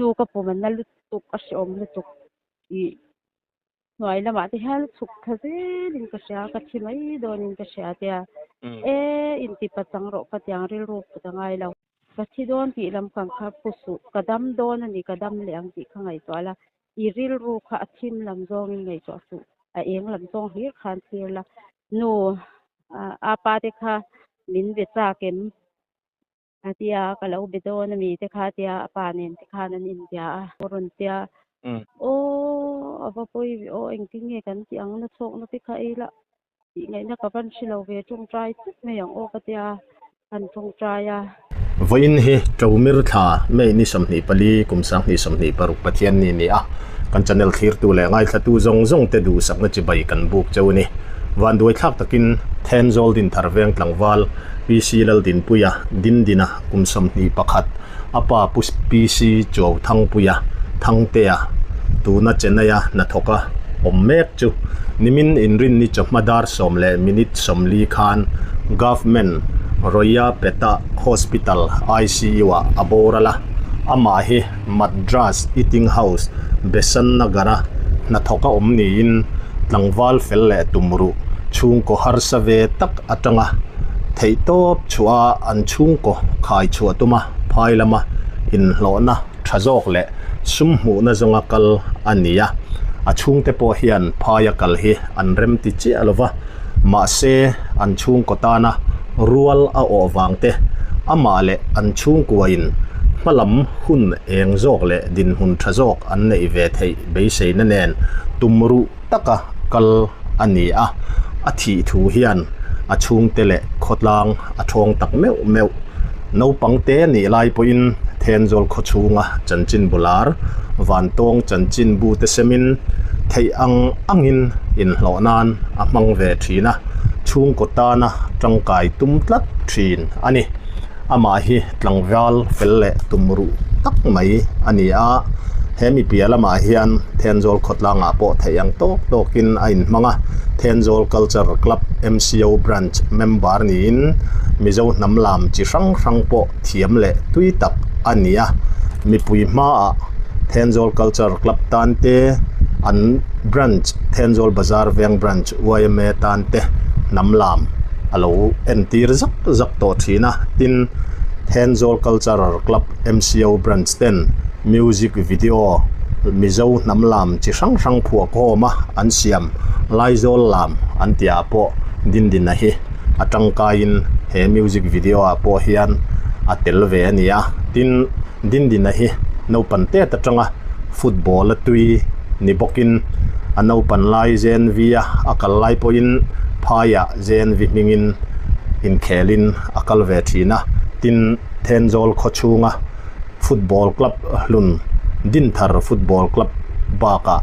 Nu ka pum a na lutuk a hrehawm lutuk ih hnuai lamah te hian chhuk thla zelin ka hria ka thi mai dawnin ka hria tia e inti pachang rawh ka tiang rilru put a ngai lo. Ka thi dawn tih lam kang kha pu suh ka dam dawn a ni ka dam leh ang tih kha ngaihtuah la i rilru kha a thim lam zawngin ngaihtuah suh a eng lam zawng hlir khan thlir la nu a pa te kha min be chak em? A tia ka lo be dawn a mi te kha tia a pa nen te khan an inbia a a rawn tia aw a va pawi ve aw engtin nge kan tih ang na chhawkna te kha ei la tih ngaihna ka van hre lo ve tawngtai tlat mai ang aw ka tia kan tawngtai a. Vawiin hi Ṭomir thla May ni 24 kum 2026 Pathian ni ni a, kan channel thlirtu leh ngaithlatu zawng zawng te duhsakna chibai kan buk cheu a ni. Vanduai thlak takin Thenzawl Dinthar Veng tlangval PC Laldinpuia, Dindina, kum 21, a pa Pu PC Chuauthangpuia, Thangtea, tuna Chennai-a hnathawka awm mek chu nimin inrinni chawhma dar sawm leh minute 40 khan Government Royapeta Hospital ICU-ah a boral a, amah hi Madras Eating House, Besant Nagar-a hnathawka awm niin tlangval fel leh tumruh chhungkaw harsa ve tak atanga theihtawp chhuah a an chhungkaw khai chhuah tuma phai lama inhlawhna tha zawk leh sum hmuhna zawnga kal a ni a, a chhungte pawh hian phaia kal hi an rem ti chiah lo va, mahse an chhungkaw tana rual a awh vang te, amah leh an chhungkuain hmalam hun eng zawk leh dinhmun tha zawk an neih ve theih beiseina nen tumruh taka kal a ni a, a thih thu hian a chhungte leh khawtlang a thawng tak meuh meuh. Naupang te nih lai pawhin Thenzawl khawchhunga chanchin bular, vantawng chanchin bu te semin theih ang angin inhlawh nan a hmang ve thin a, chhungkaw tana tangkai tum tlat thin a ni. Amah hi tlangval fel leh tumruh tak mai a ni a, he mi piah lamah hian Thenzawl khawtlangah pawh theih ang tawk tawkin a inhmang a, Thenzawl Culture Club MCO Branch member niin Mizo hnam lam chi hrang hrang pawh thiam leh tui tak a ni a, mipui hmaah Thenzawl Culture Club tan te, an Branch Thenzawl Bazar Veng Branch yma tan te hnam lam a lo entir zak zak tawh thin a, tin Thenzawl Cultural Club MCO Branch ten music video Mizo hnam lam chi hrang hrang phuah khawm a an siam Laizawl lam an tih ah pawh Dindina hi a tangkaiin he music video ah pawh hian a tel ve a ni a, tin Dindina hi naupang tet atanga football a tui ni bawkin a naupan lai JNV a a kal lai pawhin phaiah JNV hmingin inkhelin a kal ve thin a, tin Thenzawl khawchhunga football club hlun Dinthar football club bakah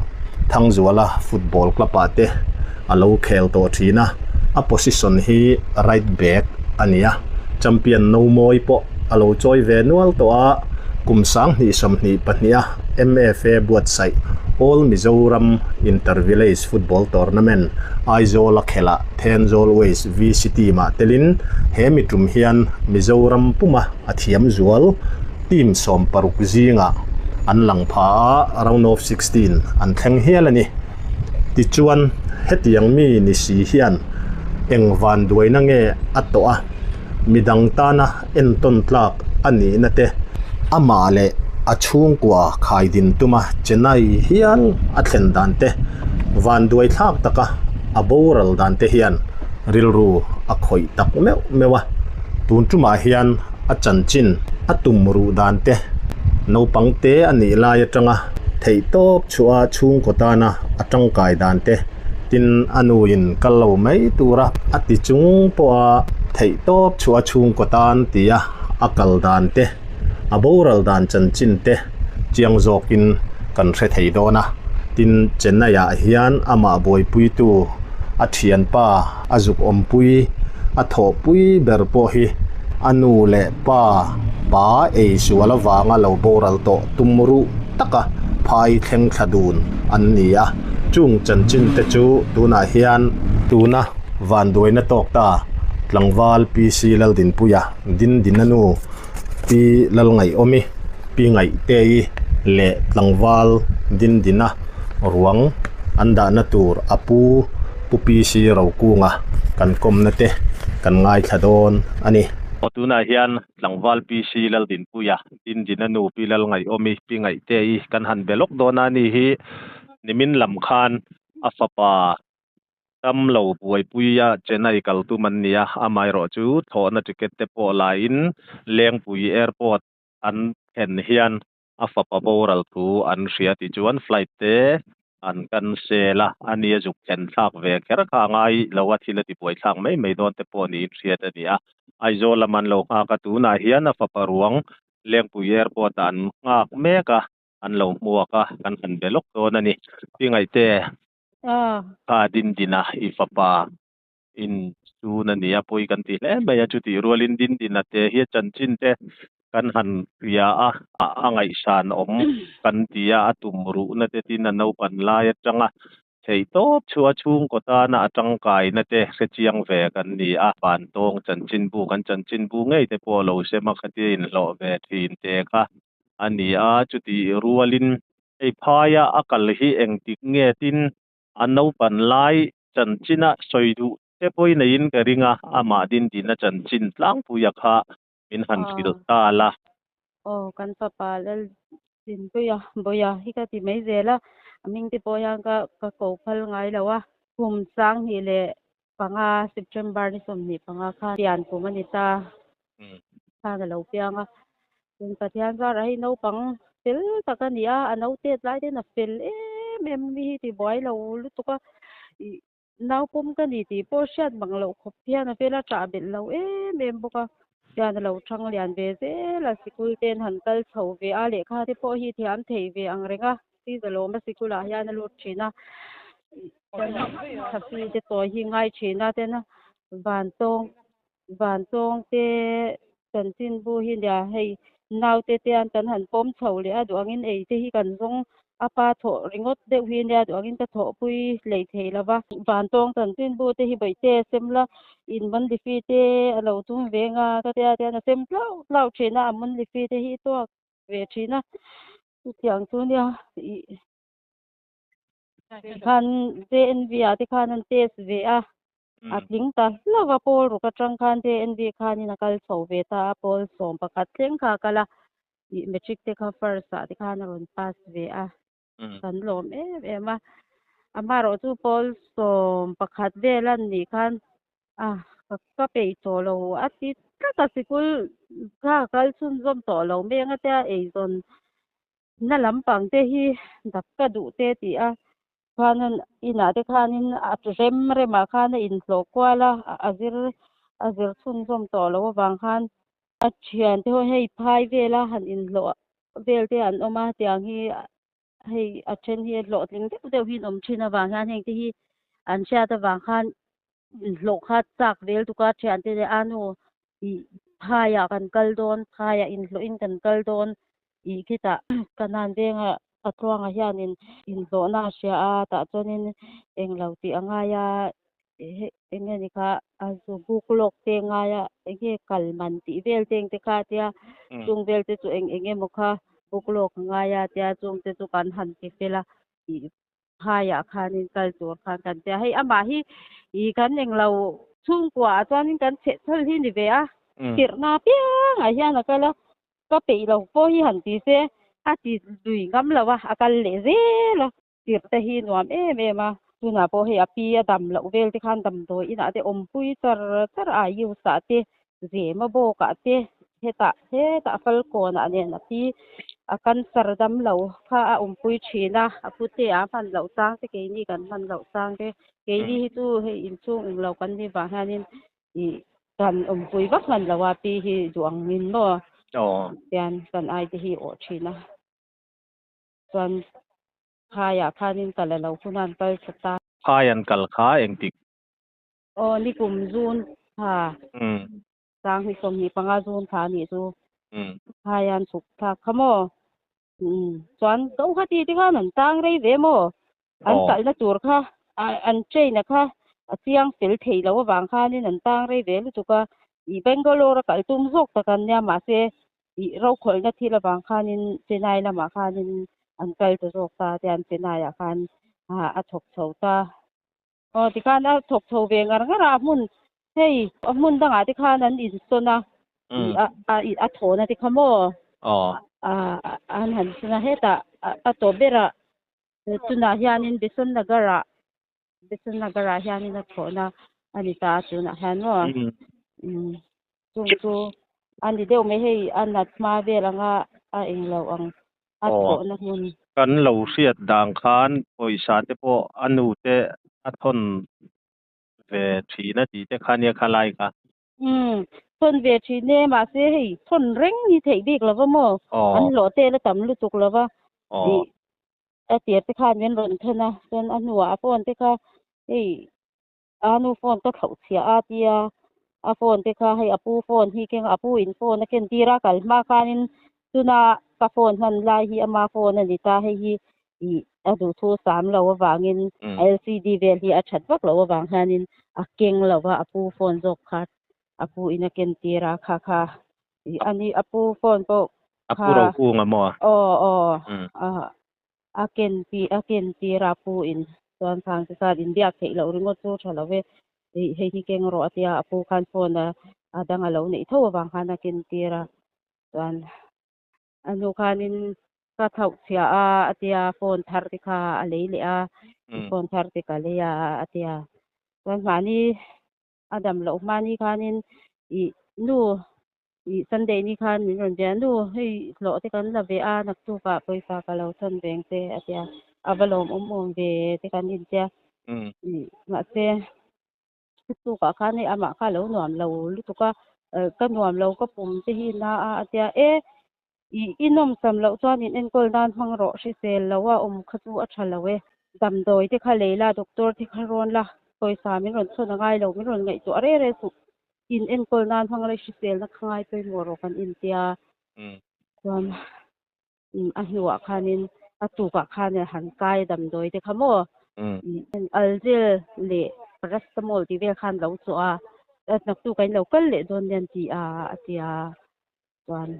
Thangzuala football club ah te a lo khel tawh thin a, a position hi right back a ni a, champion no mawi pawh a lo chawi ve nual tawh a, kum 2022 a MFA buatsaih All Mizoram Inter Village Football Tournament Aizawl a khelh ah Thenzawl Waste VC team ah telin he mi tum hian Mizoram puma a thiam zual team 60 zingah an lang pha a, round of 16 an thleng hial a ni. Tichuan hetiang mi ni si hian eng vanduaina nge a tawh a, midang tana entawn tlak a nihna te, amah leh a chhungkua khai din tuma Chennai hial a thlen dan te, vanduai thlak taka a boral dan te hian rilru a khawih tak meuh meuh a. Tun tumah hian a chanchin a tum ruh dan te, naupang te a nih lai atanga theihtawp chhuah a chhungkaw tana a tangkai dan te, Tin, a nuin kal lo mai tura a ti chung pawha theihtawp chhuah a chhungkaw tan tia a kal dan te, a boral dan chanchin te chiang zawkin kan hre thei dawn a. Tin, Chennai-ah hian amah buaipuitu a thianpa a zuk awmpui a thawhpui ber pawh hi a nu leh pa pa ei sual avanga lo boral tawh tum ruh taka phai thleng thla dun an ni a. Chung chanchin te chu tunah hian tuna vanduaina tawk ta tlangval PC Laldinpuia Dindina nu Pi Lalngaihawmi Pi Ngaihtei leh tlangval Dindina ruang an dahna tur a pu Pu PC Rokunga kan kawmna te kan ngaithla dawn a ni. Tunah hian tlangval PC Laldinpuia, Dindina nu Pi Lalngaihawmi, Pi Ngaihtei kan han be lawk dawn a ni hi nimin lam khan a fapa Tam lo buaipuia Chennai kal tum an ni a, amaherawhchu thlawhna ticket te pawh laiin Lengpui Airport an thlen hian a fapa boral thu an hria tih chuan flight te an cancel a, a nia zuk thlen thlak ve kher kha a ngai lo a, thil a ti buai thlak mai mai dawn te pawh niin hriat a ni a. Aizawl lam an lo nghak a, tunah hian a fapa ruang Lengpui Airport ah an nghak mek a, an lo hmuak a, kan han be lawk dawn a ni. Pi Ngaihte. Kha Dindina i fapa in chun a nia pawi kan ti hle mai a, chutih rualin Dindina te hi a chanchin te kan han hria a, a ngaihsan awm kan ti a, a tum ruhna te tin a naupan lai atanga theih tawp chu a chhungkaw tana a tangkaina te hrechiang ve kan ni a, Vantawng chanchinbu kan chanchinbu ngei te pawh lo sem a khatia inhlawh ve thin te kha a ni a, chutih rualin Hei phaia a kal hi engtik nge tin a naupan lai chanchina sawi duh te pawhin neiin ka ring a, amah Dindina chanchin tlangpuia kha min han hrilh ta la. Aw, kan fapa Laldinpuia, Bawia hi ka ti mai zel a, a hming te pawh hian ka ka ko phal ngai lo a. Kum 2005 September ni 25 khan pian kum a ni ta khan a lo piang a. Tin Pathian zarah hei naupang fel tak a ni a, a naute tlai ten a fel em em mi hi ti buai lo lutuk a, ih naupawm ka ni tih pawh hriat mang loh khawp hian a fel a, ṭah belh lo em em bawk a. Hian a lo ṭhang lian ve zel a, sikul ten han kal chho ve a, lehkha te pawh hi thiam thei ve ang reng a, Sizalawma sikulah hian a lut ṭhin a, thlapi te tawi hi ngai ṭhin a, ten vantawng Vantawng te chanchinbu hi nia hei naute te an kan han pawm chho leh a duh angin ei te hi kan zawng a pa thawh ringawt deuh hi nia duh angin ka thawhpui lei thei lo va. Vantawng chanchinbu te hi bawihte a sem la in monthly fee te a lo tum ve nga ka tia tian a sem tlau tlau thin a a monthly fee te hi tawk ve thin a chutiang chu nia ih khan JNV ah te khan an test ve a a tling ta hlauh a pawl ruk atang khan JNV khanin a kal chho ve ta a pawl 11 thleng kha a kal a ih matric te kha first ah te khan a rawn pass ve a kan lawm em em a amaherawh chu pawl 11 vel a nih khan a ka peih tawh lo a ti tlat a sikul kha a kal chhunzawm tawh lo mai ang a tia eizawn na lampang te hi dak ka duh te tih a chuanin inah te khanin a rem remah khan a inhlawh kual a a zir a zir chhunzawm tawh loh avang khan a thian te ho hei phai vela han inhlawh vel te an awm a tiang hi hei a then hi hlawhtling deuh deuh hi an awm thin avang hian heng te hi an hriat avang khan inhlawh kha chak vel tuk a thian te leh a nu ih phaiah kan kal dawn phaiah inhlawhin kan kal dawn ih khitah kanan venga a tluangah hianin inhlawhna a hria a tah chuanin englo tih a ngai a eng nge ni kha a zu buk lawk te a ngai a eng nge kal man tih vel te engte kha a tia chung vel te chu eng eng emaw kha buk lawk a ngai a tia chung te chu kan han ti fel a ih phaiah khanin kal tur khan kan tia hei amah hi ih kan englo chhungkua ah chuanin kan chheh chhal hi ni ve a tirhna apiangah hian a kal a ka peih lo pawh hi han ti se a ti lui ngam lo a a kal leh zel a tirh te hi nuam em em a tunah pawh hei a pi a dam loh vel te khan damdawi inah te awmpui char char a use ah te zema bawkah te hetah hetah falkawnah nen a pi a cancer dam lo kha a awmpui thin a a pute a hman loh chang te keini kan hman loh chang te keini hi chu hei inchhung eng lo kan nih vang hianin ih kan awmpui vak hman lo a pi hi duh angin maw tian kan ai te hi awh thin a chuan phaiah khanin kal a lo hun a an kal tha ta. Phai an kal kha engtik Aw ni kum zun tha 2025 zun tha nih chu phai an chhuk thlak kha maw chuan Guwahati te khan an tang rei ve maw an kalna tur kha an train a kha a chiang fel thei lo avang khanin an tang rei ve lutuk a ih Bangalore a kal tum zawk tak an nia mahse. I rokhawlhna thil avang khanin Chennai lamah khanin an kal ta zawk ta te an Chennai ah khan a thawk chho ta. Aw tikhan a thawk chho ve ngar ngar a, a hmun hei a hmun dangah te khan an insawn a, a thawhna te kha maw an han sawn a, hetah a tawp berah tunah hianin Besant Nagar ah Besant Nagar ah hianin a thawhna a ni ta a tunah hian maw chung chu a ni deuh mai hei a nat hma vel anga a englo ang a thawhna hmun. Kan lo hriat dan khan pawisa te pawh a nu te a thawn ve thin a tih te kha nia kha lai kha. Umm thawn ve thin e mahse hei thawn reng hi theih bik lova maw an hlawh te la tam lutuk lova tih a tir te khan min rawn thawn a chuan a hnuah a phone te kha hei a nu phone ka thlauh chhiah a tia a phone te kha hei a pu phone hi keng a pu in phone a ken tir a kal hma khanin tuna ka phone hman lai hi ama phone a ni ta hei hi ih a duhthu sam lo avangin LCD vel hi a that vak loh avang hianin a keng lo va a pu phone zawk kha a pu in a ken tir a kha kha ih a ni a pu phone pawh A pu ro kung a maw? Aw aw a ken ti a ken tir a pu in chuan khang te khan inbiak theih loh ringawt chu tha lo ve ih hei hi keng rawh a tia a pu khan phone a a dang a lo neih tho avang khan a ken tir a chuan a hnu khanin ka thauh chhiah a a tia phone thar te kha a lei leh a phone thar te ka lei a a tia chuan mahni a dam loh hmani khanin ih nu ih Sunday ni khan min rawn bia nu hei hlawh te kan la ve a naktukah pawisa ka lo chhan veng che a tia a va lawm awm awm ve te kan intia ih mahse tukah khan hei amah kha a lo nuam lo lutuk a ka nuam lo ka pum te hi na a a tia e Ih, i nawmsam loh chuan in enkawl nan hmang rawh, hrisel lo a awm kha chu a tha lo e. Damdawi te kha lei la, doctor te kha rawn la, pawisa min rawn chhawn a ngai lo, min rawn ngaihtuah reh reh suh. In enkawl nan hmang la, i hriselna kha ngai pawimawh rawh kan intia. Chuan a hnuah khanin a tukah khan han kai damdawi te kha maw? Algel leh paracetamol tih vel khan lo chawh a, naktuk a in lo kal leh dawn nia an ti a, a ti a. Chuan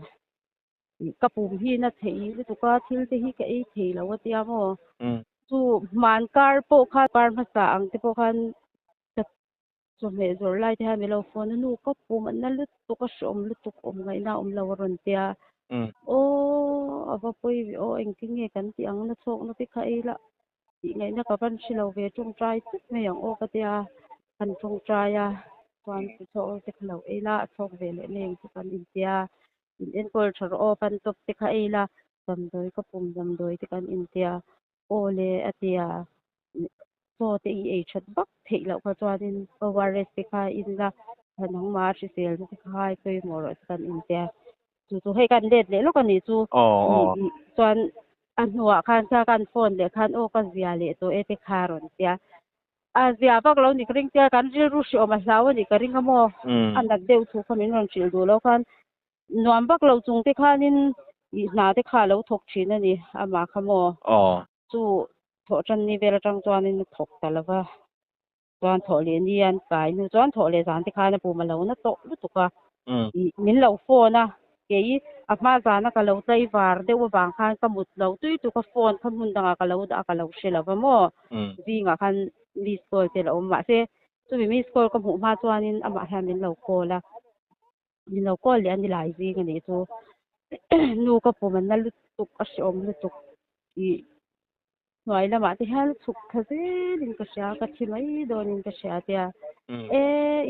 ka pum hi na theih lutuk a, thil te hi ka ei thei lo a tia maw? Chu hman kar pawh kha kar hmasa ang te pawh khan ka chawhmeh zawrh lai te hian min lo phone a, nu ka pum a na lutuk a, hreawm lutuk awm ngaihna a awm lo a rawn tia. Aw a va pawi ve aw, engtin nge kan tih ang na chhawkna te kha ei la tih ngaihna ka van hre lo ve, tawngtai tlat mai ang aw ka tia, kan tawngtai a, chuan chhawk te kha lo ei la, a chhawk ve leh mai ang chu kan intia, in enkawl tha rawh aw, pan tawp te kha ei la, damdawi ka pum damdawi te kan intia, aw le a tia, chaw te i ei that vak theih loh kha chuanin ORS te kha in la, nangmah hriselna te kha hai pawimawh rawh chu kan intia. Chu chu hei kan let leh lawk a nih chu chuan a hnuah khan kha kan phone leh khan aw ka zia leh tawh e te kha a rawn tia. A zia vak lo ni ka ring tia kan rilru hriawm a hlau a nih ka ring a maw a nat deuh thu kha min rawn hrilh duh lo khan nuam vak lo chung te khanin ih hna te kha a lo thawk thin a ni amah kha maw chu thawh tan ni vel atang chuanin a thawk ta lo va. Chuan thawh leh ni an kai hnu chuan thawh leh zan te khan a pum a lo na tawh lutuk a, min lo phone a, kei a hma zana ka lo tlaivar deuh avang khan ka mut lo tui tuk a, phone kha hmun dangah ka lo dah a ka lo hre lo va maw, zingah khan miss call te la awm mahse chumi miss call ka hmuh hma chuanin amah hian min lo call a, min lo call leh a ni lai zing a nih chu nu ka pum a na lutuk a hreawm lutuk ih. Hnuai lamah te hian chhuk thla zelin ka hria, ka thi mai dawnin ka hria tia. E,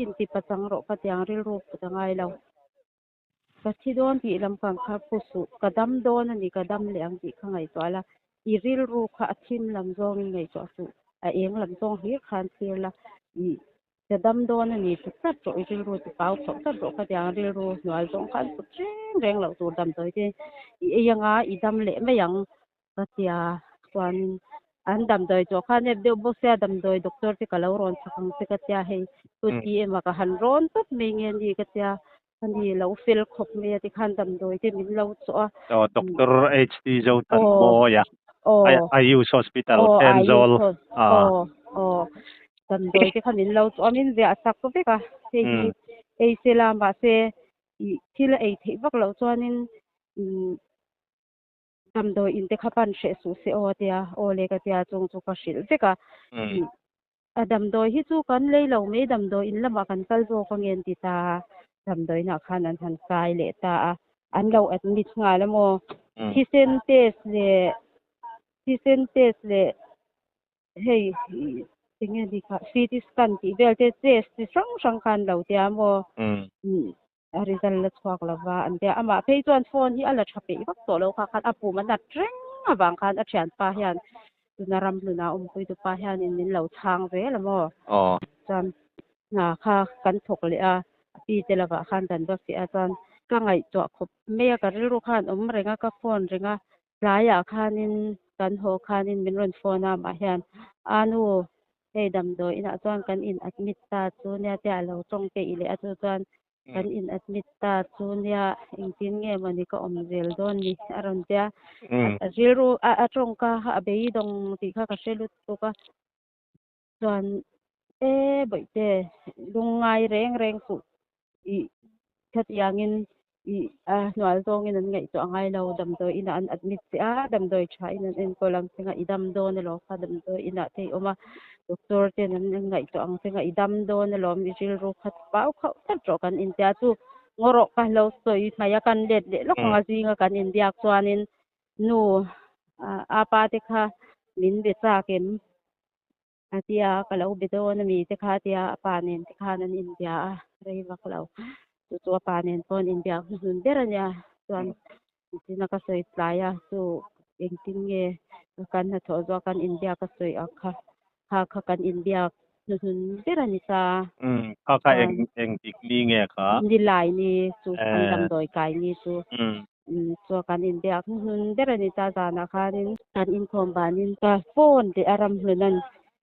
inti pachang rawh ka tiang rilru put a ngai lo. Ka thi dawn tih lam kang kha pu suh, ka dam dawn a ni, ka dam leh ang tih kha ngaihtuah la. I rilru kha a thim lam zawngin ngaihtuah suh, a eng lam zawng hlir khan thlir la. I ka dam dawn a ni ti tlat rawh, i rilru ti pau chhoh tlat rawh ka tiang rilru hnuai zawng khan put reng reng loh tur damdawi te i ei anga i dam leh mai ang. Ka tia chuanin an damdawi tawh kha nep deuh bawk sia damdawi doctor te ka lo rawn chak ang che ka tia hei tu ti emaw ka han rawn tawp mai nge ni ka tia ani lo fel khawp mai a tikhan damdawi te min lo chawh a. Aw Doctor HT Zothanmawia Ayush Hospital Thenzawl aw aw damdawi te kha min lo chawh a min ziah sak vek a hei hi ei sela mahse. Ih thil a ei theih vak loh chuanin umm damdawi in te kha pan hreh suh se aw a tia, aw le ka tia chung chu ka hrilh vek a. Ih a damdawi hi chu kan lei lo mai damdawi in lamah kan kal zawk ange an ti ta a, damdawiinah khan an han kai leh ta a, an lo admit nghal a maw? Thisen test leh thisen test leh hei enge ni kha CT scan tih vel te test chi hrang hrang kha an lo tia maw? A result la chhuak lo va an tia amah phei chuan phone hi a la tha peih vak tawh lo kha khan a pum a nat reng avang khan a thianpa hian tuna ram hluna awmpui tupa hianin min lo chhang zel a maw chuan hna kha kan thawk leh a a pi te lovah khan kan va fiah a chuan ka ngaihtuah khawp mai a ka rilru khan awm reng a ka phone reng a tlaiah khanin kan haw khanin min rawn phone a amah hian a nu Hei damdawi inah chuan kan in admit ta chu nia tia a lo tawng peih leh a chu chuan kan in admit ta chu nia engtin nge mawni ka awm zel dawn ni a rawn tia a rilru a tawngka kha a beidawng tih kha ka hre lut bawk a chuan e bawihte lungngai reng reng suh ih khatiangin ih a hnual zawngin an ngaihtuah ngai lo damdawi inah an admit che a damdawi tha in an enkawl ang che nga i dam dawn alawm kha damdawi inah te i awm a doctor ten an ngaihtuah ang che nga i dam dawn alawm i rilru khat pau khauh tlat rawh kan intia chu ngaw rawh ka lo sawi hmai a kan let leh lawk ang a zinga kan inbiak chuanin nu a pa te kha min be chak em. A tia ka lo be dawn a mi te kha tia a pa nen te khan an inbia a rei vak lo chu chu a pa nen pawh an inbiak hnuhnun ber a nia chuan tina ka sawi tlai a chu engtin nge kan hnathawh zawh kan inbiak ka sawi ang kha kha kha kan inbiak hnuhnun ber a ni ta. Umm kha kha eng eng dik ni nge kha? Nilai ni chu an damdawi kai ni chu. Chuan kan inbiak hnuhnun ber a ni ta zanah khanin kan inkhawm vanin ka phone leh a ramhlunan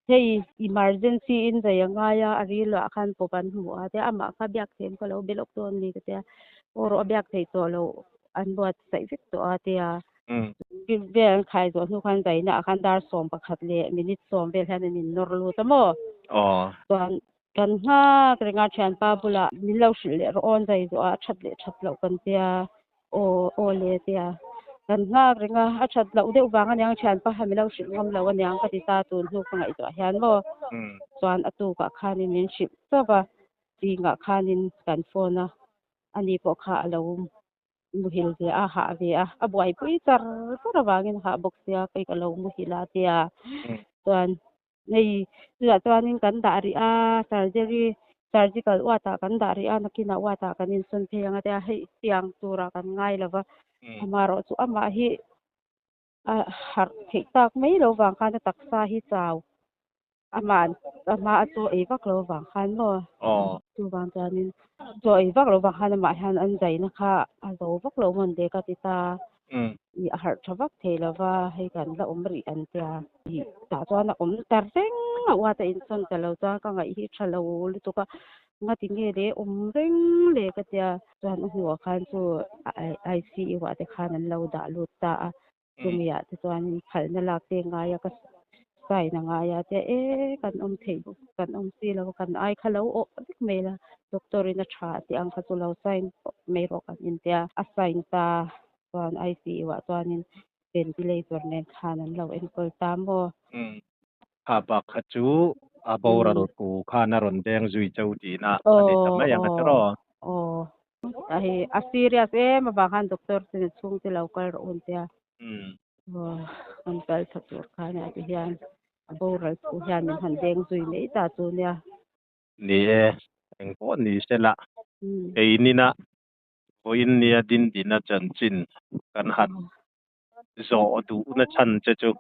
hei emergency in zai a ngai a a riluah khan pawp an hmu a tia amah kha biak theih ka lo be lawk dawn a ni ka tia aw rawh a biak theih tawh loh an buatsaih vek tawh a tia vel an khai zawh hnu khan zaina ah khan dar 11 leh minute 10 vel hian an innawr lut a maw chuan Kan nghak reng a, thianpa bulah min lo hrilh leh rawh aw, an zai zawh a, a that leh that loh kan tia, aw aw le tia. Kan nghak reng a, a that loh deuh vang aniang thianpa kha min lo hrilh ngam lo aniang ka ti ta tun hnu ka ngaihtuah hian maw. Chuan a tukah khanin min hrilh chauh a, zingah khanin kan phone a, ani pawh kha a lo muhil ve a, hah ve a, a buaipui char char avangin a hah bawk sia, kei ka lo muhil a tia. Chuan Hei chutah chuanin kan dah rih a, surgery surgical ward ah kan dah rih a, nakinah ward ah kan insawn phei ang a tia hei tiang turah kan ngai lo va, amaherawh chu amah hi a harh theih tak mai lo vang khan a taksa hi chau amah amah a chaw ei vak lo vang khan maw chuvang chuanin chaw ei vak lo vang khan amah hian an zaina kha a zo vak lo mawn le ka ti ta. Ih a harh tha vak thei lo va, hei kan la awm rih an tia. Ih tah chuan a awm ta reng a, uat a insawn ta lo chuan ka ngaih hi tha lo lutuk a, ngati nge le awm reng le ka tia. Chuan a hnuah khan chu ICU ah te khan an lo dah lut ta a, chumi ah te chuan phalna lak te ngai a ka sign a ngai a tia e kan awm theih bawk kan awm si lo kan ai kha lo awh vek mai la doctor in a tha tih ang kha chu lo sign pawh mai rawh kan intia a sign ta chuan ICU ah chuanin ventilator nen khan an lo enkawl ta maw. Kha bak kha chu a boral thu khan a rawn deng zui cheu tihna a ni ta mai ang a tiraw? Aw hei a serious em avang khan doctor ten a chhungte lo kal rawh un tia. Kan kal tha tur khan ah te hian a boral thu hian min han deng zui mai ta chu nia. Ni e, engpawh ni sela keinina vawiin nia dindina chanchin kan han zawh duhna chhan che chu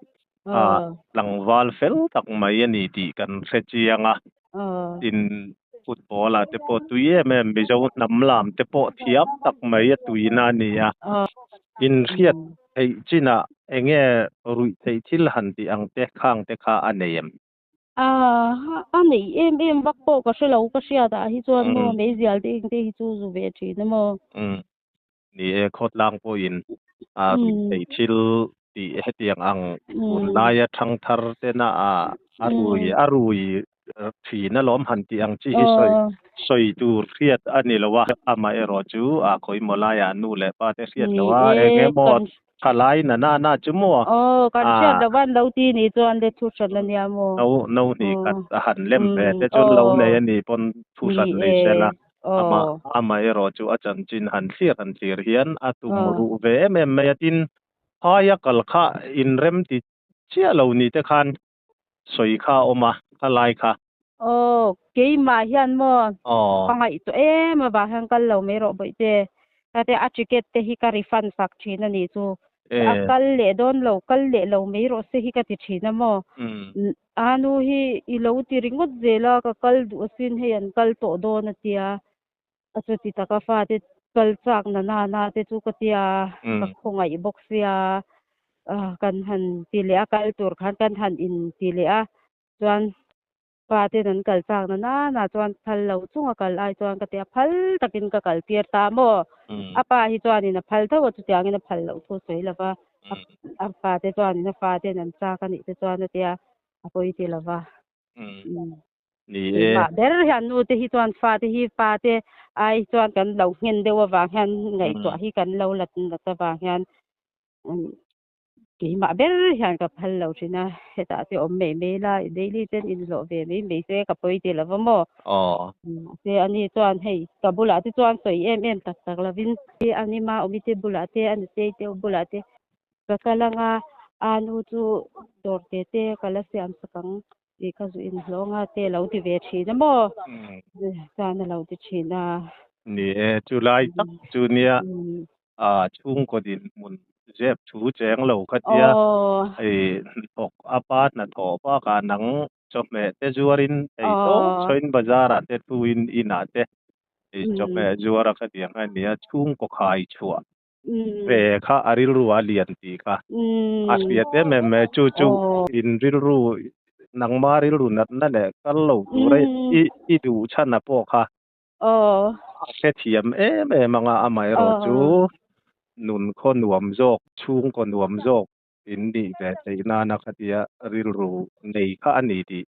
tlangval fel tak mai a ni tih kan hre chiang a, tin football ah te pawh tui em em Mizo hnam lam te pawh thiam tak mai a tuina a ni a, inhriat theih chinah enge ruih theih thil han tih ang te khang te kha a nei em? A nei em em vak pawh ka hre lo ka hriat ah hi chuan maw meizial te eng te hi chu zu ve thin a maw. Ni e, khawtlang pawhin a ruih theih thil tih hetiang ang tunlaia thangthar tena a rui a rui Thin alawm han tih ang chi hi sawi sawi tur hriat a ni lo a, amaherawh chu a khawimaw laiah nu leh pa te hriat lo a, eng emaw thalai na na na chu maw a no no hnih khat a han lem ve te chuan lo nei a nih pawn thu hran nei se la, amah amaherawh chu a chanchin han thlir han thlir hian a tum ruh ve em em mai a, tin phaia kal kha inrem ti chiah lo ni te khan sawi kha a awm a, kha lai kha. Aw, keimah hian maw ka ngaihtuah em avang hian kal lo mai rawh bawihte. Tate a ticket te hi ka refund sak thin a nih chu. A kal leh dawn lo, kal leh lo mai rawh se hi ka ti thin a maw. A nu hi i lo ti ringawt zel a, ka kal duh asin hei an kal tawh dawn a tia. A chuti taka fate kal chak na na na te chu ka tia, ka khawngaih bawk sia, kan han ti leh a, kal tur khan kan han in ti leh a, chuan faten an kal chak na na na chuan phal lo chunga kal ai chuan ka tia, phal takin ka kal tir ta maw? A pa hi chuanin a phal tho a, chutiangin a phal loh thu sawi lo va, a fate chuanin a faten an chak a nih te chuan a tia, a pawi ti lo va. Ni e. Mah ber hian nu te hi chuan fa te hi pa te ai chuan kan lo nghen deuh avang hian ngaihtuah hi kan lo lat nat avang hian keimah ber hian ka phal lo thin a, hetah te awm mai mai la daily ten inhlawh ve mai mai se ka pawi ti lova maw. Mahse ani chuan hei ka bulah te chuan sawi em em tak tak lovin anima awmi te bulah te a nutei te bulah te ka kal anga a nu chu dawr te te ka la siam sak ang. Tih ka zu inhlawng a te lo ti ve thin a maw? Chuan a lo ti thin a. Ni e, chu lai tak chu nia a chhungkaw dinhmun zep thu cheng lo kha tia hei hnathawk a pa hnathawh bakah nang chawhmeh te zuarin hei tawp chhoin bazar ah te thuin inah te hei chawhmeh zuar a kha tiang a nia chhungkaw khai chhuah ve kha a rilru a lian tih kha a hriat em em mai chu chu in rilru nangma rilru natna leh kal lo tura i i duh chhan a pawh kha a hrethiam em em anga amaherawh chu nun khaw nuam zawk chhungkaw nuam zawk in nih ve theih nana khatia rilru nei kha a ni tih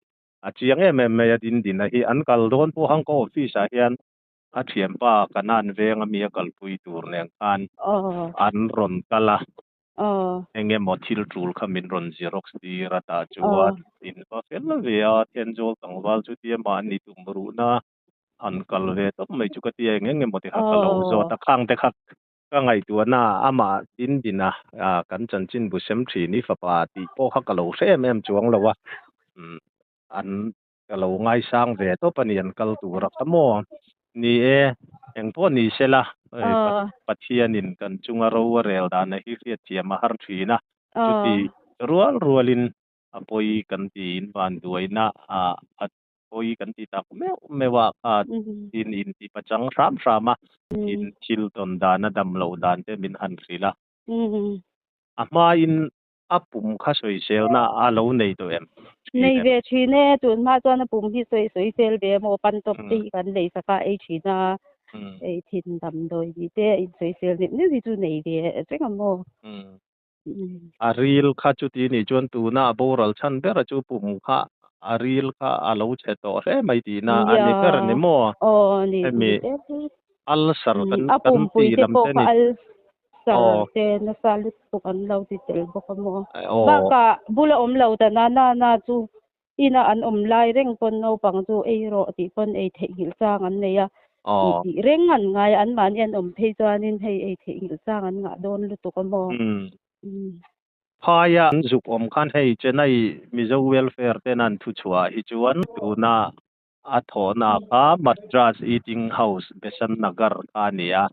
a chiang em em mai a dindina hi an kal dawn pawh hangkaw office ah hian A thianpa Kanan veng ami a kalpui tur nen khan an rawn kal a, eng emaw thil tul kha min rawn xerox tir a tah chuan in va fel ve a, Thenzawl tlangval chu tia mahni tum ruhna han kal ve tawp mai chu ka tia eng eng emaw ti kha ka lo zawt a, khang te kha ka ngaihtuahna amah Dindina kan chanchinbu sem thin i fapa tih pawh kha ka lo hre em em chuang lo a, an Ka lo ngaisang ve tawp a ni an kal tur a kha maw? Ni e, engpawh ni se la, Pathianin kan chunga ro a rel dan a hi hriatthiam a har thin a, chuti rual rualin a pawi kan tiin vanduaina a pawi kan ti tak meuh meuh a kha tin inti pachang hram hram a, in thil tawn dan a dam loh dan te min han hrilh a. A hmain A pum kha sawiselna a lo nei tawh em? Nei ve thin e, tun hma chuan a pum hi sawi sawisel ve emaw pan tawp te hi kan lei sak a, ei thin a, ei thin damdawi tih te a insawisel neuh neuh hi chu nei ve reng a maw. A ril kha chuti nih chuan tuna a boral chhan ber a chu pum kha a ril kha a lo chhe tawh hle mai tihna a ni ber a ni maw? Aw ni Hemi ulcer kan a pumpui tih te lam pawh te kha ni. ulcer Aw. te nasa lutuk an lo ti tel bawk a maw. Aw. Bakah bula awm lo ta na na na chu ina an awm lai reng pawn naupang chu ei rawh tih pawn ei theihnghilh chang an nei a, Aw. tih reng an ngai a, anmahni an awm phei chuanin hei ei theihnghilh chang an ngah dawn lutuk a maw. Phaia an zuk awm khan hei Chennai Mizo Welfare ten an thuchhuah hi chuan tuna A thawhna kha Madras Eating House, Besant Nagar kha a ni a.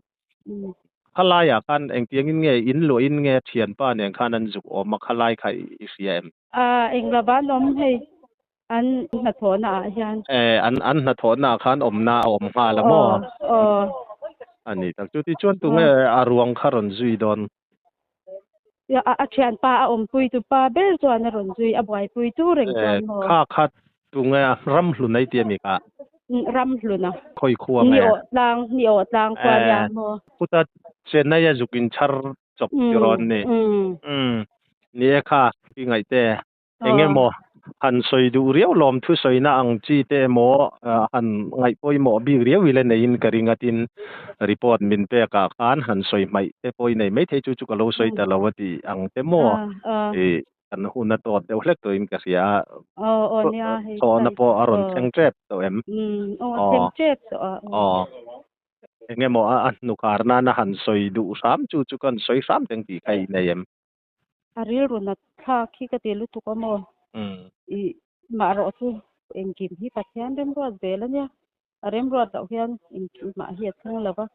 Khalaiah khan engtiangin nge in luahin nge thianpa nen khan an zuk awm a, khalai kha i hria em? A, englo an awm hei, an hnathawhna ah hian. E, an an hnathawhna ah khan awmna a awm nghal a maw? Aw, aw. A ni tak. Chuti chuan tunge a ruang kha rawn zui dawn? A thianpa a awmpui tu pa ber chuan a rawn zui, a buaipui tu reng chuan maw? Kha kha tunge a Ramhlun ei ti a mi kha? Ramhlun a. Khawi khua nge? Ni awh tlang, ni awh tlang khua nia maw? Khuta Chennai a zuk inchhar chawp ti rawn ni. Umm ni e kha i ngaih te. Eng emaw? Han sawi duh riau lawm thu sawina ang chi te emaw han ngaih pawimawh bik riau ila neiin ka ring a tin report min pek ah khan han sawi hmaih te pawh i nei maithei chu chu ka lo sawi ta lo a tih ang te maw ih kan hun a tawt deuh hlek tawhin ka hria a chhawhna pawh a rawn thleng tep tawh em? Aw aw eng emaw a hnukhar nana han sawi duh hram chu chu ka han sawi hram teng tih kha i nei em? A rilru nat thlak hi ka ti lutuk a maw? Ih mah rawh chu engkim hi Pathian remruat zel a nia, a remruat loh hian engkim mah hi a thleng lo va,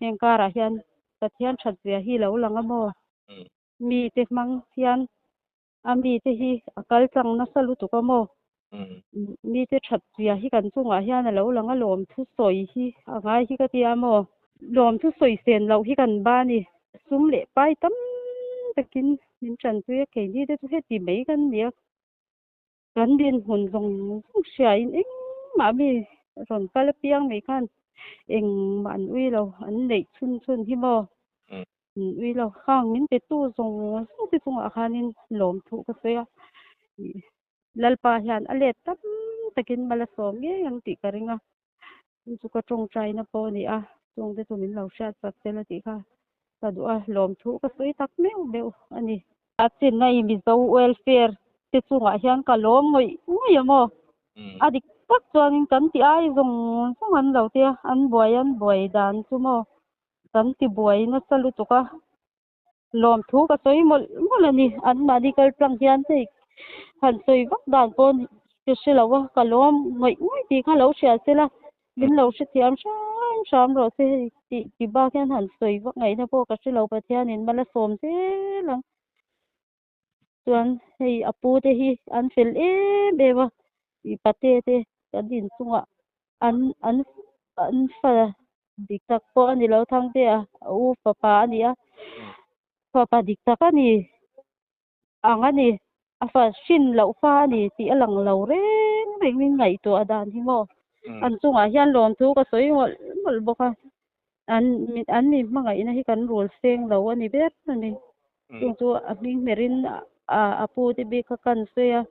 heng karah hian Pathian that zia hi lo lang a maw? Mite hmang hian a mite hi a kal tlang nasa lutuk a maw? Mite that zia hi kan chungah hian a lo lang a, lawmthu sawi hi a ngai hi ka tia maw? Lawmthu sawi sen loh hi kan ba ni. Sum leh pai tam takin min tanpui a, keini te chu heti mai kan ni a. Kan dinhmun zawng zawng hriain engmah mi rawn kal apiang mai khan engmah an ui lo, an neih chhun chhun hi maw? An ui lo. Khang min petu zawng zawng te chungah khanin lawmthu ka sawi a. Lalpa hian a let tam takin mal a sawm ngei ang tih ka ring a, chu chu ka tawngtaina pawh a ni a, chungte chu min lo hriat chak tel a tih kha ka duh a, lawmthu ka sawi tak meuh meuh a ni. A chinna i Mizo welfare te chungah hian ka lawm ngawih ngawih a maw? A dik tak chuanin kan ti ai zawng zawng an lo tia, an buai an buai dan chu maw kan ti buai nasa lutuk a. Lawmthu ka sawi mawlh mawlh a ni. Anmahni kal tlang hian hei han sawi vak dan pawh ka hre lo a, ka lawm ngawih ngawih tih kha lo hria se la, min lo hrethiam hram hram rawh se hei tih ti bak hian han sawi vak ngaihna pawh ka hre lo Pathianin mal a sawm zel ang. Chuan hei a pu te hi an fel em em a, i pate te kan inchungah an an an fa dik tak pawh a ni lo Thangte a, a u fapa a ni a, fapa dik tak a ni ang a ni, a fa hrin loh fa a ni tih a lang lo reng reng in ngaihtuah dan hi maw an chungah hian lawmthu ka sawi mawlh mawlh bawk a, an an mi hmangaihna hi kan rul seng lo a ni ber a ni. Chung chu a hming hmerin a a pu te bik kha kan sawi a,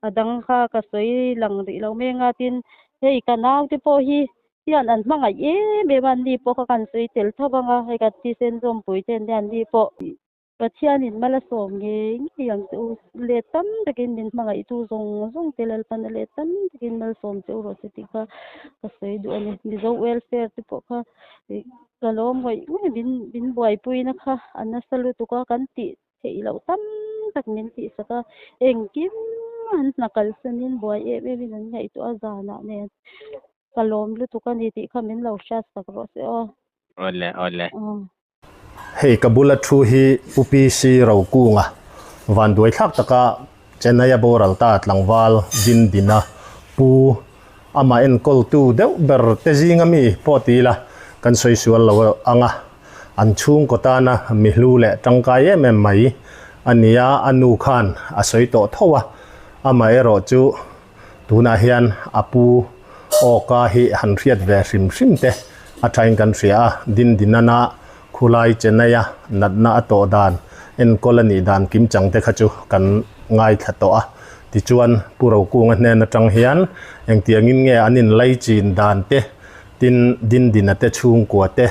a dang kha ka sawi lang rih lo mai anga tin hei ka nau te pawh hi hian an hmangaih em em a, an ni pawh kha kan sawi tel tho vang a, hei kan thisen zawmpui te an nia an ni pawh Pathianin mal a sawm ngei ngei ang che u, let tam takin min hmangaihtu zawng zawng te Lalpan a let tam takin malsawm che u rawh se tih kha ka sawi duh a ni. Mizo welfare te pawh kha Ka lawm ngawih ngawih min min buaipuina kha a nasa lutuk a, kan tih theih loh tam tak min tihsak a, engkim an hna kalsanin buai em em in an ngaihtuah a zanah nen ka lawm lutuk a ni tih kha min lo hriatsak rawh se aw. Awle awle. Hei ka bula thu hi Pu PC Rokunga vanduai thlak taka Chennai a boral ta tlangval din dina Pu Amah enkawltu deuh ber te zinga mi pawh ti ila kan sawi sual lo ang a, an chhungkaw tana mi hlu leh tangkai em em mai a ni a, a nu khan a sawi tawh tho a, amaherawh chu tunah hian a pu awka hi han hriat ve hrim hrim te a thain kan hria a, Dindinana khulai Chennai-a natna a tawh dan enkawl a nih dan kimchang te kha chu kan ngaithla tawh a. Tichuan, Pu Rokunga hnen atang hian engtiangin nge an inlaichin dan te, tin Dindina te chhungkua te,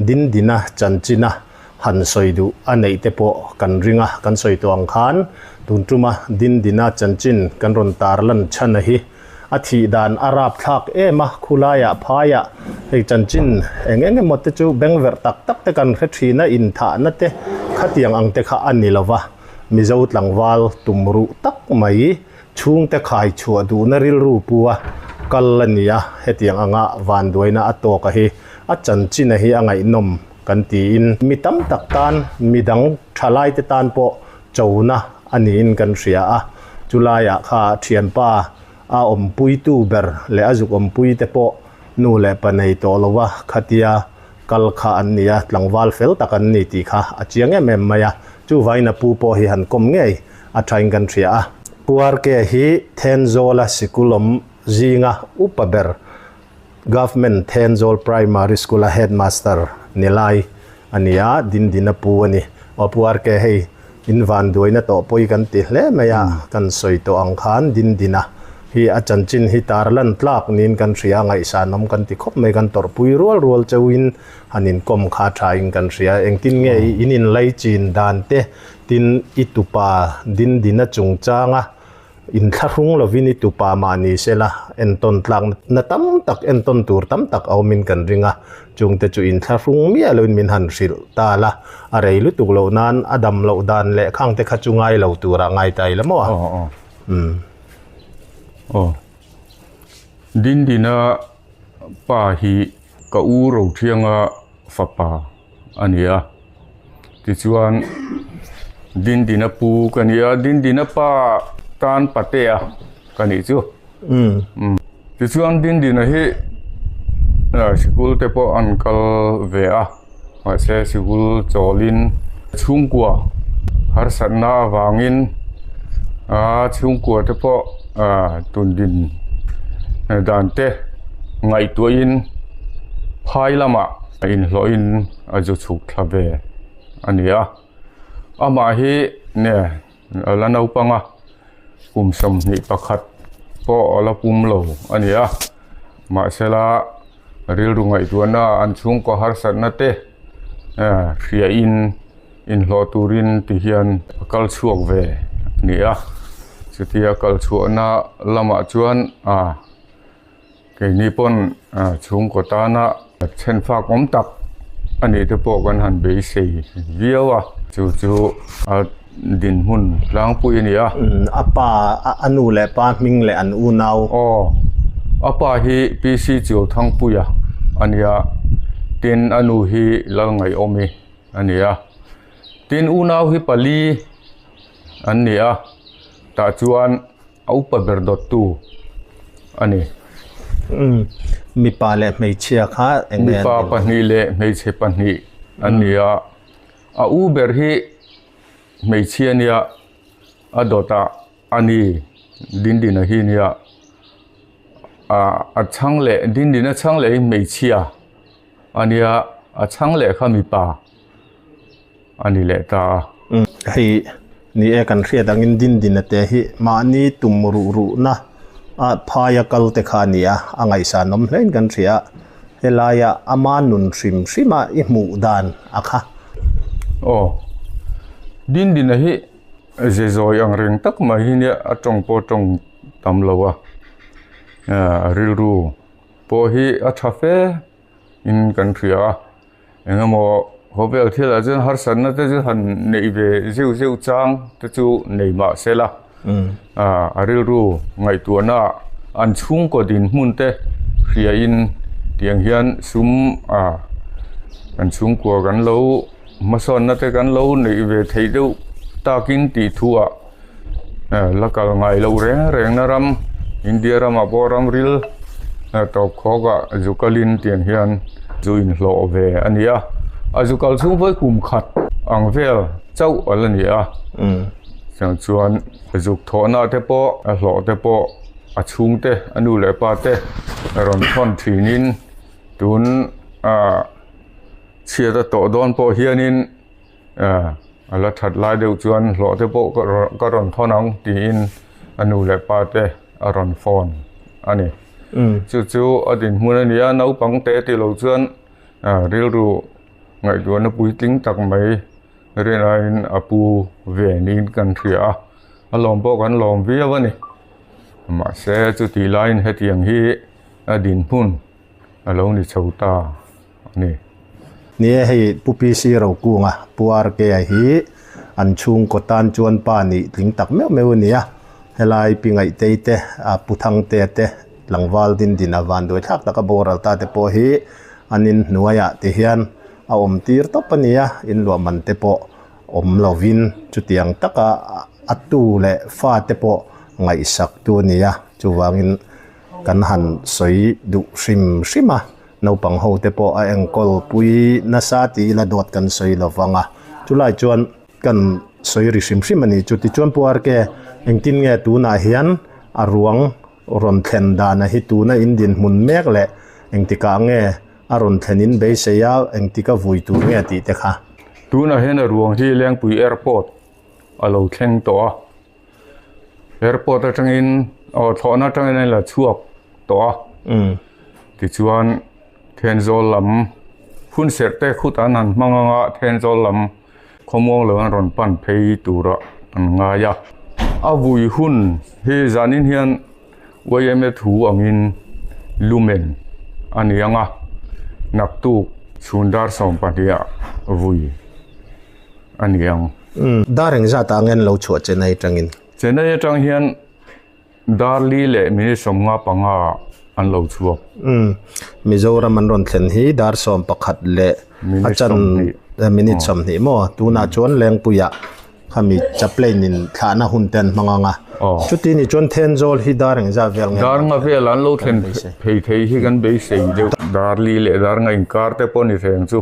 Dindina chanchina han sawi duh a neih te pawh kan ring a, kan sawi tawh ang khan tun tuma Dindina chanchin kan rawn tarlan chhan a hi a thih dan a rapthlak em a, khulaiah phaiah hei chanchin eng eng emaw te chu bengverh tak tak te kan hre thin a, inthahna te khatiang ang te kha a ni lova. Mizo tlangval tum ruh tak mai chhungte khai chhuah duhna rilru pu a kal a ni a, hetiang anga vanduaina a tawk a hi a chanchin a hi a ngaihnawm kan tiin mi tam tak tan midang thalaite tan pawh chona a niin kan hria a, chulaiah kha thianpa a awmpuitu ber leh a zuk awmpuite pawh nu leh pa nei tawh lo a khatia kal kha an ni a, tlangval fel tak an ni tih kha a chiang em em mai a, chuvain a pu pawh hi han kawm ngei a thain kan hria a. Pu RK hi Thenzawla sikul awm zinga upa ber Government Thenzawl Primary School a Headmaster ni lai a ni a, Dindina pu a ni. Aw Pu RK hei In vanduaina tawh pawi kan ti hle mai a, kan sawi tawh ang khan Dindina hi a chanchin hi tarlan tlak niin kan hria a, ngaihsanawm kan ti khawp mai, kan tawrhpui rual rual cheuhin han inkawm kha thain kan hria. Engtin nge i in inlaichin dan te tin i tupa Dindina chungchanga Inthlahrung lovin i tupa mah ni sela, entawn tlak na tam tak, entawn tur tam tak a awmin kan ring a, chungte chu inthlahrung miah loin min han hrilh ta la, a rei lutuk loh nan a dam loh dan leh khangte kha chu ngai lo turah ngai ta ila maw a? Aw aw. Umm. Aw. Dindina pa hi ka u Rothianga fapa a ni a tichuan Dindina pu ka ni a Dindina pa tan patea ka nih chu umm tichuan Dindina hi sikul te pawh an kal ve a mahse sikul chawlin chhungkua harsatna avangin aa chhungkua te pawh ah tundin dan te ngaihtuahin phai lamah. A inhlawhin a zu chhuk thla ve a ni a, amah hi nge a la naupang a, kum 21 pawh a la pum lo a ni a, mahsela rilru ngaihtuahna an chhungkaw harsatna te hriain inhlawh turin ti hian a kal chhuak ve a ni a, chutia kal chhuahna lamah chuan ah. Keini pawn chhungkaw tana chhenfak awm tak a nih te pawh kan han beisei viau a, chu chu a dinhmun tlangpui a ni a. A pa, a nu leh pa hming leh an unau. Aw, a pa hi PC Chuauthangpuia a nia, tin a nu hi Lalngaihawmi a ni a, tin unau hi pali an ni a, tah chuan A upa ber dawttu a ni. Umm, mipa leh hmeichhia kha eng nge an Mipa pahnih leh hmeichhe pahnih an ni a. A u ber hi hmeichhia a nia, a dawtah a ni Dindina hi a nia. A chhang leh Dindina chhang leh hi hmeichhia a nia, a chhang leh kha mipa. a ni leh ta a. Hei ni e kan hriat angin Dindina te hi mahni tum ruh ruhna a phaia kal te kha a ni a, a ngaihsanawm hlein kan hria a, helaia ama nun hrim hrima i hmuh dan a kha. Aw, Dindina hi ze zawi ang reng tak mai hi nia a tawng pawh a tawng tam lo a, rilru pawh hi a tha fe in kan hria a. Eng emaw khawvel thil ah chuan harsatna te chu han neih ve zeuh zeuh chang te chu nei mah se la a rilru ngaihtuahna ah an chhungkaw dinhmun te hria in tiang hian sum ah kan chhungkua kan lo hmasawnna te kan lo neih ve theih deuh takin tih thu ah la kal ngai loh reng reng na ram India ramah pawh ram ril tawp khawk ah zu kalin tiang hian zu inhlawh ve a ni a a zu kal chhung pawh hi kum khat ang vel chauh a la ni a chutiang chuan zuk thawhna te pawh a hlawh te pawh a chhung te a nu leh pa te rawn thawn thinin tun ah chhiat a tawh dawn pawh hianin. A la that lai deuh chuan hlawh te pawh ka rawn thawn ang tiin a nu leh pa te a rawn phone a ni. Chu chu a dinhmun a ni a, naupang te ti lo chuan rilru ngaihtuahna puitling tak mai rinaiin a pu ve niin kan hria a, a lawm pawh kan lawm viau a ni. Mahse chutih laiin hetiang hi a dinhmun a lo ni chho ta a ni. Ni e, hei Pu PC Rokunga, Pu RK a hi an chhungkaw tan chuan pa nih tling tak meuh meuh a ni a. Helai Pi Ngaihtei te, Pu Thangtea te, tlangval Dindina vanduai thlak taka boral ta te pawh hi an inhnuaiah ti hian a awm tir tawp a ni a, inluah man te pawh awm lovin chutiang taka a tu leh fa te pawh ngaihsak tu a ni a, chuvangin Kan han sawi duh hrim hrim a, naupang ho te pawh a enkawl pui nasa tih ila dawt kan sawi lo vang a, chulai chuan kan sawi ri hrim hrim a ni chu. Tichuan Pu RK, engtin nge tunah hian a ruang rawn thlen dana hi tuna in dinhmun mek leh engtikah nge a rawn thlen in beisei a, engtika vui tur nge tih te kha? Tunah hian a ruang hi Lengpui Airport. a lo thleng tawh a airport atangin aw thlawhna atangin a la chhuak tawh a tichuan Thenzawl lam hun serh te khut an han hmang anga Thenzawl lam khawmuang lo an rawn pan phei turah an ngai a. A vui hun hi zanin hian yma thu angin lumen a ni ang a, naktuk chhun dar 12 ah vui a ni ang. Dar engzat ah nge an lo chhuah Chennai atangin? Chennai atang hian Dar li leh minute 55 ah an lo chhuak. Umm. Mizoram an rawn thlen hi dar 11 leh a chan minute 20 maw? Tunah chuan Lengpuiah khami chaplain in thlahna hun te an hmang ang a. Chuti ni chuan Thenzawl hi dar engzat vel nge? Dar nga vel an lo thlen phei thei hi kan beisei deuh. Dar li leh dar nga inkar te pawh ni reng chu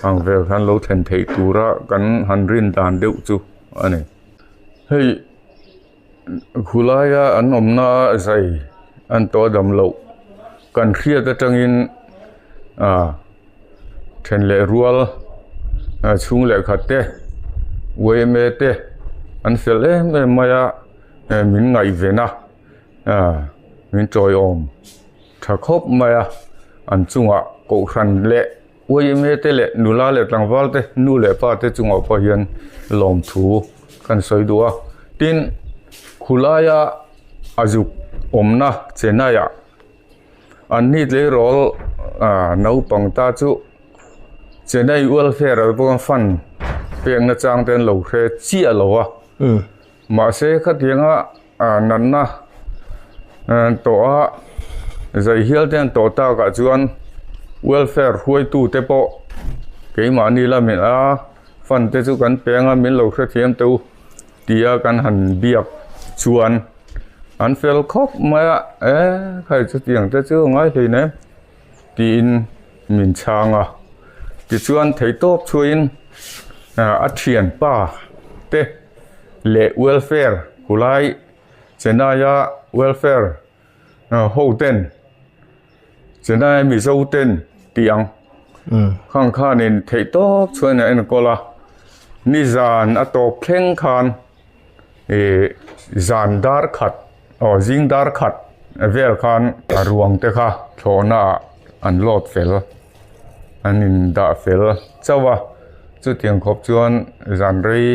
ang vel khan lo thlen theih tura kan han rin dan deuh chu a ni. Hei. Khulaia an awmna zai an tawh dam loh kan hriat atangin ah then leh rual ah chhung leh khat te yma te an fel em em mai a eh min ngaihven a ah min tawiawm tha khawp mai a an chungah kohhran leh yma te leh nula leh tlangval te nu leh pa te chungah pawh hian lawmthu kan sawi duh a tin khulaia a zuk awmna Chennai ah an ni tleirawl ah naupang ta chu Chennai welfare ah pawh fund pekna chang te an lo hre chiah lo a mahse khatianga ah natna tawh a zai hial te an tawh tak ah chuan welfare hruaitu te pawh keimahni lamin a fund te chu kan peng a min lo hrethiam teh u tia kan han biak chuan an fel khawp mai a e khai chutiang te chu a ngai hlei nem tiin min chhang a tichuan theihtawp chhuahin a thianpa te leh welfare khulai Chennai a welfare ho ten Chennai a Mizo ten tih ang khang khanin theihtawp chhuahin a enkawl a nizan a tawp thleng khan ih zan dar khat aw zing dar khat vel khan a ruang te kha thlawhna ah an load fel an in dah fel chauh a chutiang khawp chuan zan rei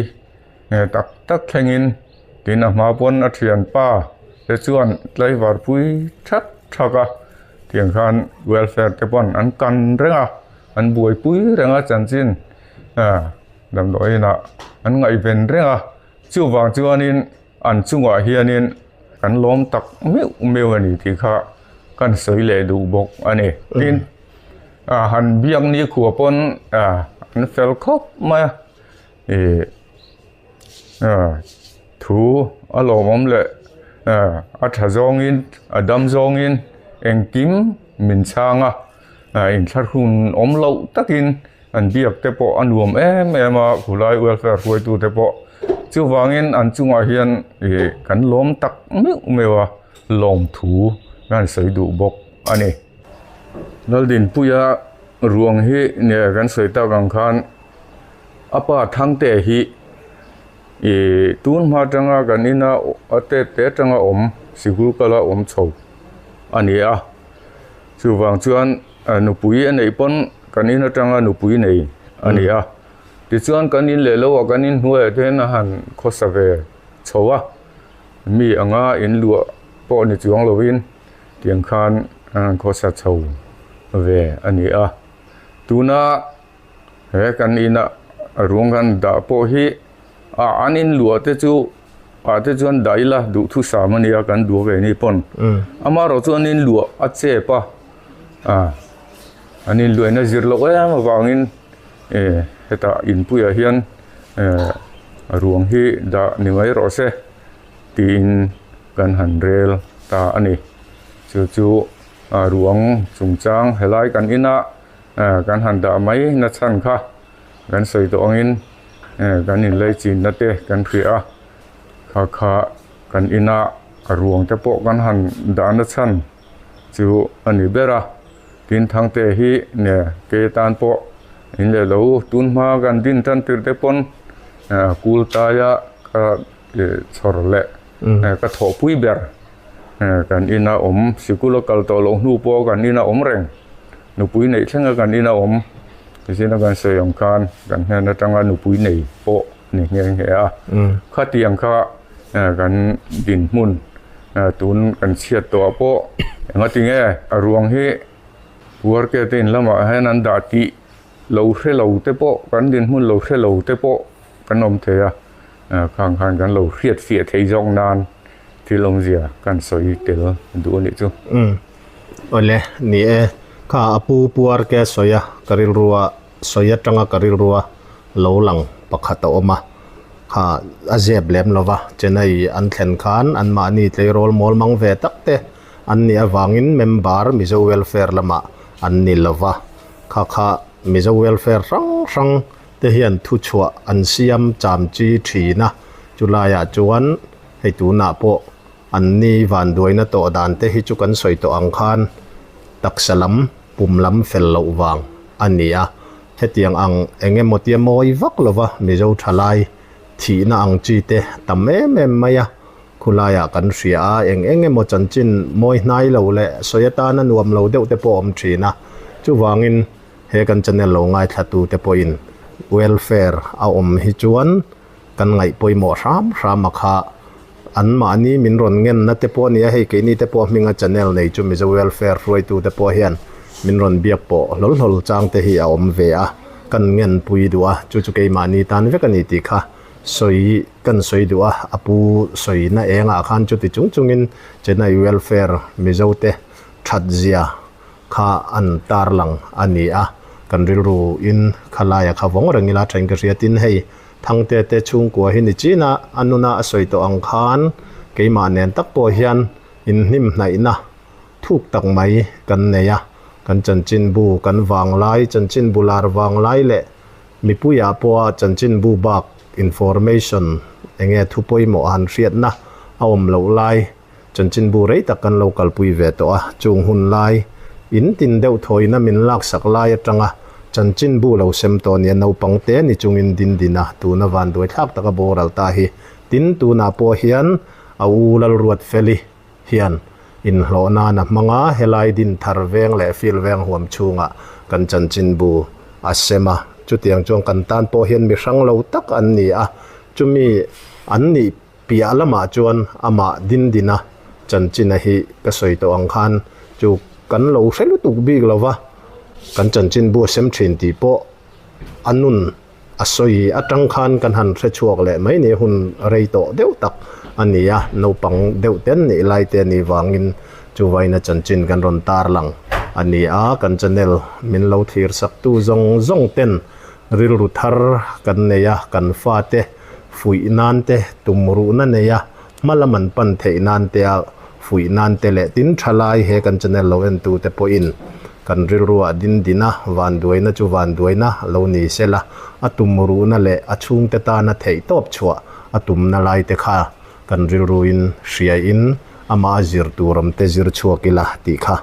tak tak thlengin tin a hma pawn a thianpa te chuan tlaivar pui that thak a tiang khan welfare te pawn an kan reng a an buaipui reng a chanchin ah damdawi inah an ngaihven reng a chuvang chuanin an chungah hianin kan lawm tak meuh meuh a ni tih kha kan sawi leh duh bawk a ni tin ah han biak ni khua pawn ah an fel khawp mai a ih ah thu a lawmawm leh ah a tha zawngin a dam zawngin engkim min chhang a ah inthlahrun awm loh takin an biak te pawh a nuam em em a khulai welfare hruaitu te pawh chuvangin an chungah hian ih kan lawm tak meuh meuh a lawmthu kan sawi duh bawk a ni. Laldinpuia ruang hi nge kan sawi tak ang khan a pa Thangte hi ih tun hma atanga kan ina a tet te atanga awm sikul kala awm chho a ni a chuvang chuan nupui a neih pawn kan in atanga nupui nei a ni a tichuan kan in leh lo ah kan in hnuaiah te hian a han khawsa ve chho a mi anga in luah pawh ni chuang lovin tiang khan an han khawsa chho ve a ni a tuna he kan ina ruang kan dah pawh hi ah an in luah te chu ah te chuan dah ila duhthusam a nia kan duh ve ni pawn amaherawh chu an in luah a chep a ah an in luahna zir loh em avangin eh hetah inpuiah hian eh ruang hi dah ni mai rawh se tiin kan han rel ta a ni chu chu ah ruang chungchang helai kan ina eh kan han dah mai na chhan kha kan sawi tawh angin eh kan inlei chinna te kan hria a kha kha kan ina a ruang te pawh kan han dahna chhan chu a ni ber a tin Thangte hi nge ke tan pawh in leh lo tun hma kan din tan tir te pawn ah kul taia. ka chhawr leh ka thawhpui ber kan ina awm sikul a kal tawh loh hnu pawh kan ina awm reng nupui neih thlenga kan ina awm tichin a kan sawi ang khan kan hnen atanga nupui nei pawh ni nghe nghe a khatiang kha kan dinhmun tun kan chhiat tawh ah pawh engatinge a ruang hi Puarke te in lamah hian an dah tih lo hre lo te pawh kan dinhmun lo hre lo te pawh kan awm thei a, khang khan kan lo hriat fiah thei zawk nan thil awmzia kan sawi tel duh a nih chu. Umm awle ni e, kha a pu Puarke sawi a ka rilrua sawi atanga ka rilrua lo lang pakhat a awm a, kha a zep lem lova Chennai an thlen khan anmahni tleirawl mawl mang ve tak te An nih avangin member Mizo Welfare lamah an ni lo va, kha kha Mizo Welfare hrang hrang te hian thuchhuah an siam cham chi thin a, chulaiah chuan hei tunah pawh an ni vanduaina tawh dan te hi chu kan sawi tawh ang khan taksa lam pum lam fel loh vang a ni a, hetiang ang eng emaw tia mawi vak lo va Mizo thalai thihna ang chi te tam em em mai a. Khulaiah kan hria a, eng eng emaw chanchin mawi hnai lo leh sawi atana nuam lo deuh te pawh a awm thin a. Chuvangin he kan channel lo ngaithlatu te pawhin welfare a awm hi chuan kan ngaih pawimawh hram hram a kha. Anmahni min rawn ngenna te pawh a ni a, hei keini te pawh hminga channel nei chu Mizo welfare hruaitu te pawh hian min rawn biak pawh hlawl hlawl chang te hi a awm ve a, kan ngenpui duh a, chu chu keimahni tan vek a ni tih kha. Sawi kan sawi duh a, a pu sawina engah khan chuti chung chungin Chennai Welfare Mizote that zia kha an tarlang a ni a, kan rilru in khalaia kha vawng reng ila thain ka hria tin hei Thangte te chhungkua hi ni chin a, a nuna a sawi tawh ang khan keimah nen tak pawh hian inhnimhnaihna thuk tak mai kan nei a, kan chanchinbu kan vanglai chanchinbu lar vanglai leh Mipuiah pawha chanchinbu bak information enge thu pawimawh han hriatna a awm loh lai chanchinbu rei tak kan lo kalpui ve tawh a, chung hun lai in tin deuh thawina min laksak lai atanga chanchinbu lo sem tawh nia naupang te ni chungin Dindina tuna vanduai thlak taka boral ta hi tin tunah pawh hian a u Lalruatfeli hian inhlawh nan a hmang a, helai din thar veng leh field veng huam chhungah kan chanchinbu a sem a, chutiang chuan kan tan pawh hian mi hrang lo tak an ni a, chumi an nih piah lamah chuan amah Dindina chanchina hi ka sawi tawh ang khan chu kan lo hre lutuk bik lo va, kan chanchinbu a sem thin tih pawh a nun A sawi atang khan kan han hre chhuak leh mai ni hun rei tawh deuh tak a ni a, naupang deuh ten nih lai te a nih vangin chuvaina chanchin kan rawn tarlang a ni a, kan channel min lo thlir sak tu zawng zawng ten rilru thar kan nei a, kan fate fuih nan te tum ruhna nei a, hma lam an pan theih nan te a fuih nan te leh tin tha lai he kan channel lo en tu te pawhin Kan rilruah din din a, vanduaina chu vanduaina lo ni sela, a tumruhna leh a chhungte tana theihtawp chhuah a tumna laite kha kan rilruin hriain amah a zir tur awmte zir chhuak ila tih kha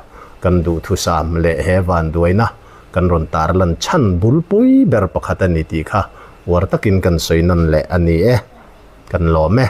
kan duhthusam leh he vanduaina kan rawn tarlan chhan bulpui ber pakhat a ni tih kha uar takin kan sawi nawn leh a ni e. Kan lawm e.